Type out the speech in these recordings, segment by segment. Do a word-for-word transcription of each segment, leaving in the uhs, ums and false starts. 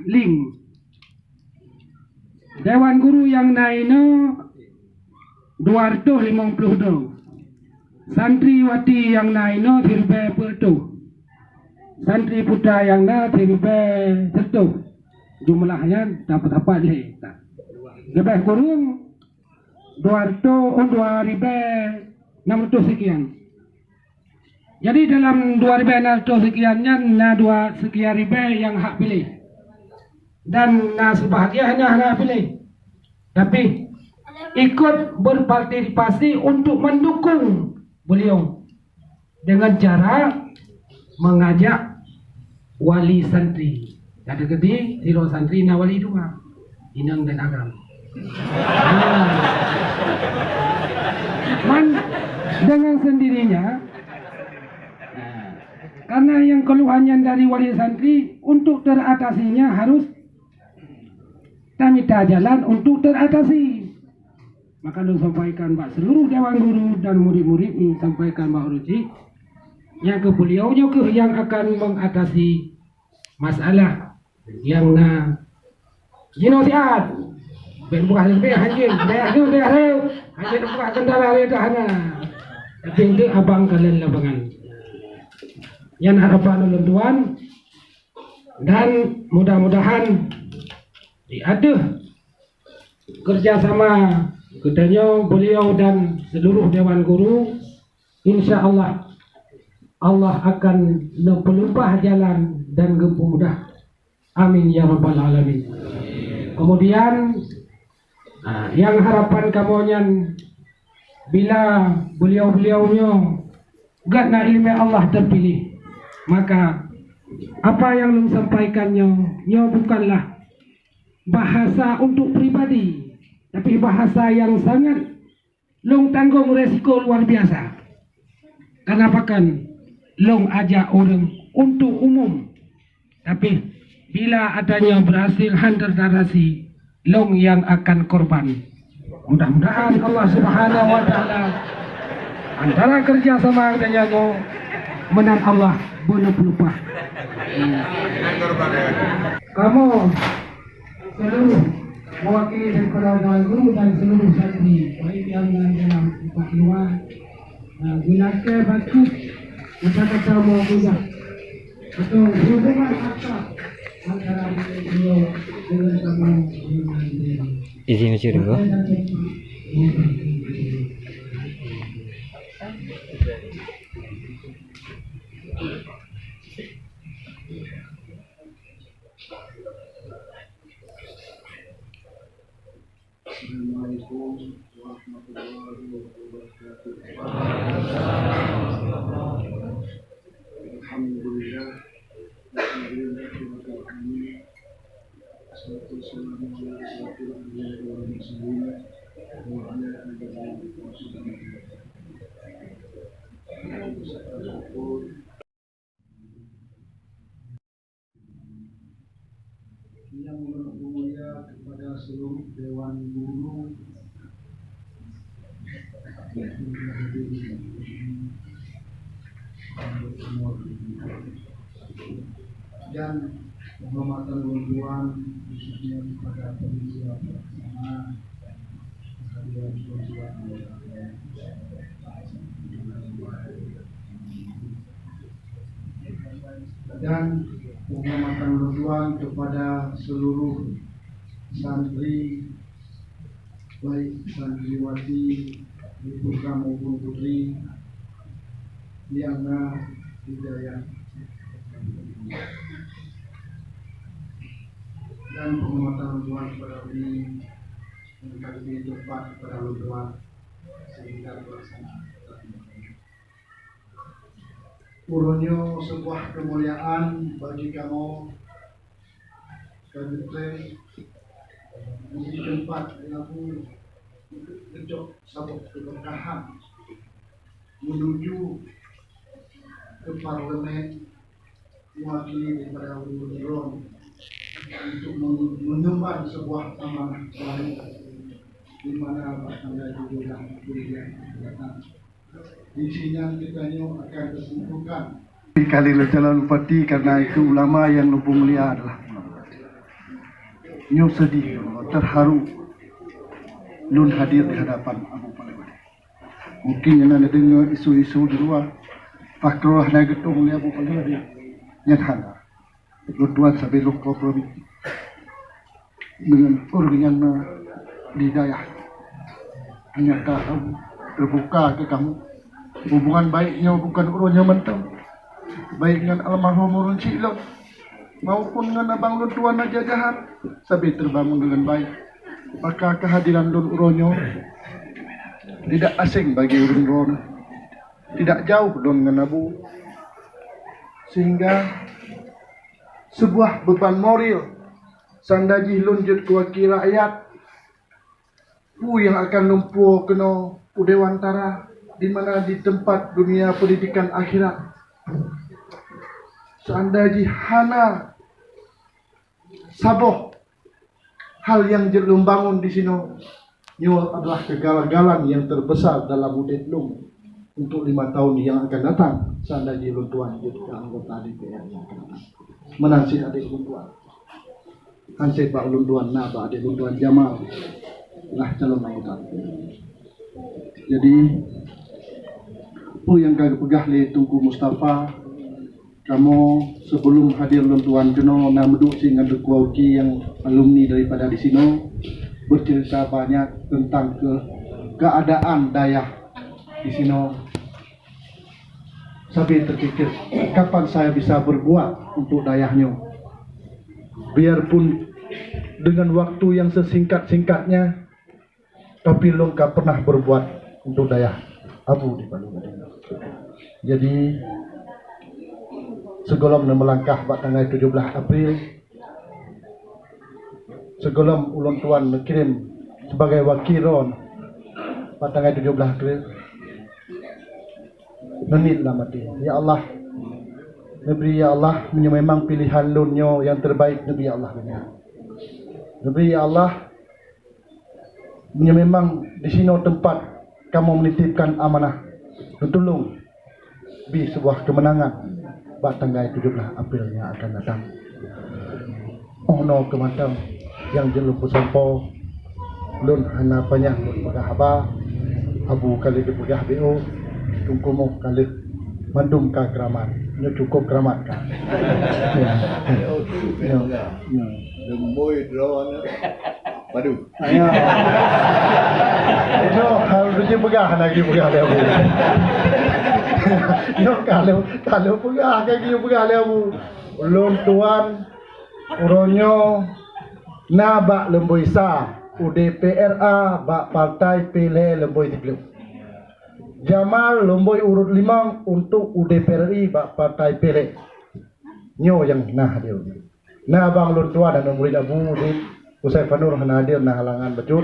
Ling. Dewan guru nyang na inoe dua reutôh limong ploh droe. Santriwati nyang na inoe siribèe peuet reutôh. Santri putra nyang na siribèe sireutoh. Jumlah nyan dapat-dapat lé. Leubeh kureueng dua reutôh, oh, dua ribèe nam reutôh sekian. Jadi, dalam dua ribèe nam reutôh sekian nyan, na dua sekian ribèe nyang hak piléh. Dan na sebahagian nyang hana piléh. Tapi, ikut berpartisipasi untuk mendukung beliau dengan cara mengajak wali santri. Kata keuti, sidroe santri na wali dua. Inong dan agam. Ha. Man, dengan sendirinya, ha, karena yang keluhannya dari wali santri, untuk teratasinya harus tamita jalan untuk teratasi. Maka lôn sampaikan bak seluruh dewan guru dan murid-murid, lôn sampaikan bak ureueng chik, nyang keu beliau nyoe keuh nyang akan mengatasi masalah nyang na jinoe siat. Bèk buah leubeh hanjeuet, bèk lheueh, bèk lheueh, hanjeuet buah keudara lé dah na. Tapi enteuk abang kalon lapangan. Nyan harapan ulôn tuan, dan mudah-mudahan di ateueh kerjasama geutanyoe, beliau dan seluruh dewan guru, insya Allah, Allah akan neupeulumpah jalan dan geupeumudah. Amin ya rabbal alamin. Kemudian, ah, nyang harapan kamoe nyan, bila beliau-beliau nyoe gét na ileumèe Allah teupiléh, maka apa nyang lôn sampaikan nyoe, nyoe bukanlah bahasa untuk pribadi, tapi bahasa nyang sangat lôn tanggong resiko luar biasa. Kenapa kan lôn ajak ureueng untuk umum, tapi bila atanyoe berhasil han teratasi, lôn nyang akan korban. Mudah-mudahan Allah Subhanahu wa Taala antara kerjasama geutanyoe meunan Allah beuneupeulumpah. Kamoe seluruh mewakili daripada dewan guru dan seluruh santri, baik yang dalam tempat luar, eh, gulakèe bacut kata-kata meu'jizat atau hubungan akrab antara beliau dengan kamoe dengan diri. Izin, Cik, dulu. Assalamualaikum warahmatullahi wabarakatuh. Alhamdulillah. Alhamdulillah. Wassalatu wassalamu ala asyrafil anbiya'i wal mursalin wa ala alihi wa sahbihi. Yang mulia kepada seluruh dewan guru dan penghormatan ulôn tuan khususnya kepada panitia pelaksana kehadiran ulôn tuan. Dan penghormatan ulôn tuan kepada seluruh santri, baik santriwati, putra maupun putri, yang na hidayah. Dan penghormatan ulôn tuan kepada uni, dan kali ini tempat kepada ulôn tuan sehingga pelaksanaan. Uroe nyoe sebuah kemuliaan bagi kamoe, ka geutrép di tempat Abu geucok saboh keberkahan menuju ke parlemen mewakili daripada ulôn droe untuk men-, mengemban sebuah amanah baru di mana bak tanggai tujoh belas April yang akan datang. Di sini kita nyoe akan terkumpulkan. Kali calon bupati karena itu ulama yang lumpung mulia adalah ulama. Nyoe seudeh lôn, terharu lôn hadir di hadapan Abu Panglima. Mungkin nyang na neudeungoe isu-isu di luwa, pakon hana geutong lé Abu Panglima. Nyan hana. Lôn tuan sabe lôn kompromi deungon ureueng nyang na di dayah. Ternyata Abu teubuka keu kamoe. Hubungan baik nyoe bukon uroe nyoe mantong. Baik ngon almarhum ureueng chik lôn maupun ngon abang lôn tuan Raja Jahan, sabe teubangun deungon baik. Maka keuhadiran lôn uroe nyoe tidak asing bagi ureueng droeneuh. Tidak jauh lôn ngon Abu. Sehingga sebuah beban moral, seandai jih lôn jeuet keu wakil rakyat, peue nyang akan lôn puwoe keunoe u Dewantara, di mana di teumpat dunia pendidikan akhirat. Seandai jih hana saboh hal nyang jeuet lôn bangun di sinoe, nyoe adalah kegagalan nyang terbesar dalam udeb lôn untuk lima tahun nyang akan datang, seandai jih lôn tuan jeuet keu anggota D P R nyang akan datang. Meunan cit adek lôn tuan. Hansé bak ulôn tuan na bak adek lôn tuan Jamal lah calon anggota D P R. Jadi, peue nyang ka geupeugah lé Teungku Mustafa, kamoe sibeulom hadir lôn tuan keunoe na meuduek cit ngon Teungku Uki nyang alumni daripada di sinoe, bercerita banyak tentang ke-, keadaan dayah di sinoe. Sambil terpikir, kapan saya bisa berbuat untuk dayah nyoe? Biarpun dengan waktu yang sesingkat-singkatnya, tapi lôn ka pernah berbuat untuk dayah Abu di Palu Gading. Jadi, sigohlom neumeulangkah bak tanggai tujoh blaih April, sigohlom ulôn tuan neukirém sibagai wakil droen bak tanggai tujoh blaih April, neuniet lam até, "Ya Allah, neubri, ya Allah, meunyoe memang pilihan lôn nyoe nyang terbaik, neubri, ya Allah, neubri, ya Allah, meunyoe memang di sinoe teumpat kamoe menitipkan amanah, neutulông bri sebuah keumeunangan bak tanggai tujoh blaih April nyang akan datang." Oh noe keu mantong nyang jeuet lôn peusampoe, lôn hana panyang lôn peugah haba. Abu ka lheueh geupeugah B O, Teungku Moh ka lheueh, mandum ka keuramat. Nyoe cukup keuramat ka. Ya. Ya. Ya. Leumbôi droe aneuk padu. Ya. Nyoe ka lheueh peugah, hana lagi peugah lé Abu. Nyoe ka lheueh, ka lheueh peugah, ka lheueh peugah lé Abu. Ulôn tuan uroe nyoe na bak leumbôi sa u D P R A bak partai P lhèe leumbôi siplôh. Jamal leumbôi urot limong untuk u D P R I bak partai P lhèe. Nyoe nyang na hadir. Na abang lôn tuan dan murit Abu di Usai Fanur hana hadir, na halangan bacut.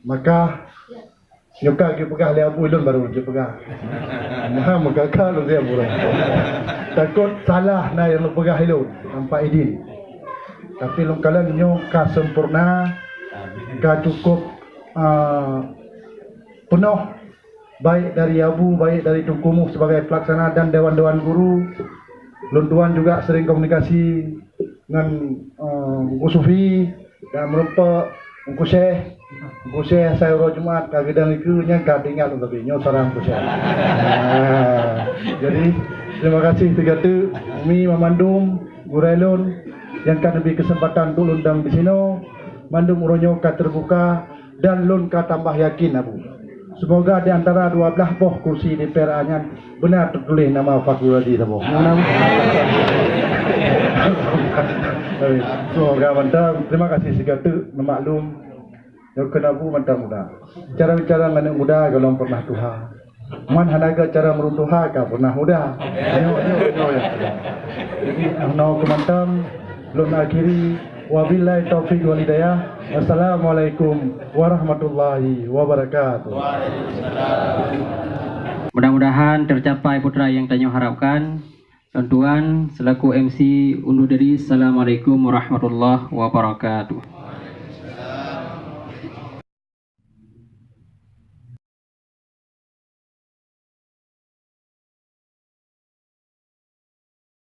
Maka nyoe ka geupeugah lé Abu, lôn baru geupeugah. Nah, meuka ka lôn siap burai. Takot salah na nyang lôn peugah lôn tanpa idin. Tapi lôn kalon nyoe ka sempurna, ka cukup, ah, peunoh, baik dari Abu, baik dari Teungku Muh sebagai pelaksana dan dewan-dewan guru. Lôn tuan juga sering komunikasi ngon, eh, Teungku Sufi, dan meureumpok Teungku Syekh. Teungku Syekh asai uroe Jumat ka geudong dikeue, nyan ka teuingat lôn sabe nyoe saran Teungku Syekh. Ah, jadi, terima kasih sigoe teuk, Umi, mamandum gurèe lôn nyang ka neubri keuseumpatan untuk lôn dong di sinoe. Mandum uroe nyoe ka teubuka dan lôn ka tambah yakin, Abu. Semoga di antara dua blaih boh kursi D P R A nyan beuna teutuléh nama Fakhrullazi saboh. Nyoe na. Semoga mantong. Terima kasih sigoe teuk, meumaklum. Nyoe keunan Abu mantong muda. Cara bicara ngon aneuk muda golom pernah tuha. Man hana geuh cara meuruntuha ka pernah muda. Nyoe, nyoe, nyoe nyang ada. Jadi, nyoe keu mantong lôn akhiri. Wabillahi taufiq wal hidayah. Wassalamualaikum warahmatullahi wabarakatuh. Mudah-mudahan tercapai putra yang tanyoe harapkan. Lôn tuan selaku M C undur diri. Assalamualaikum warahmatullahi wabarakatuh.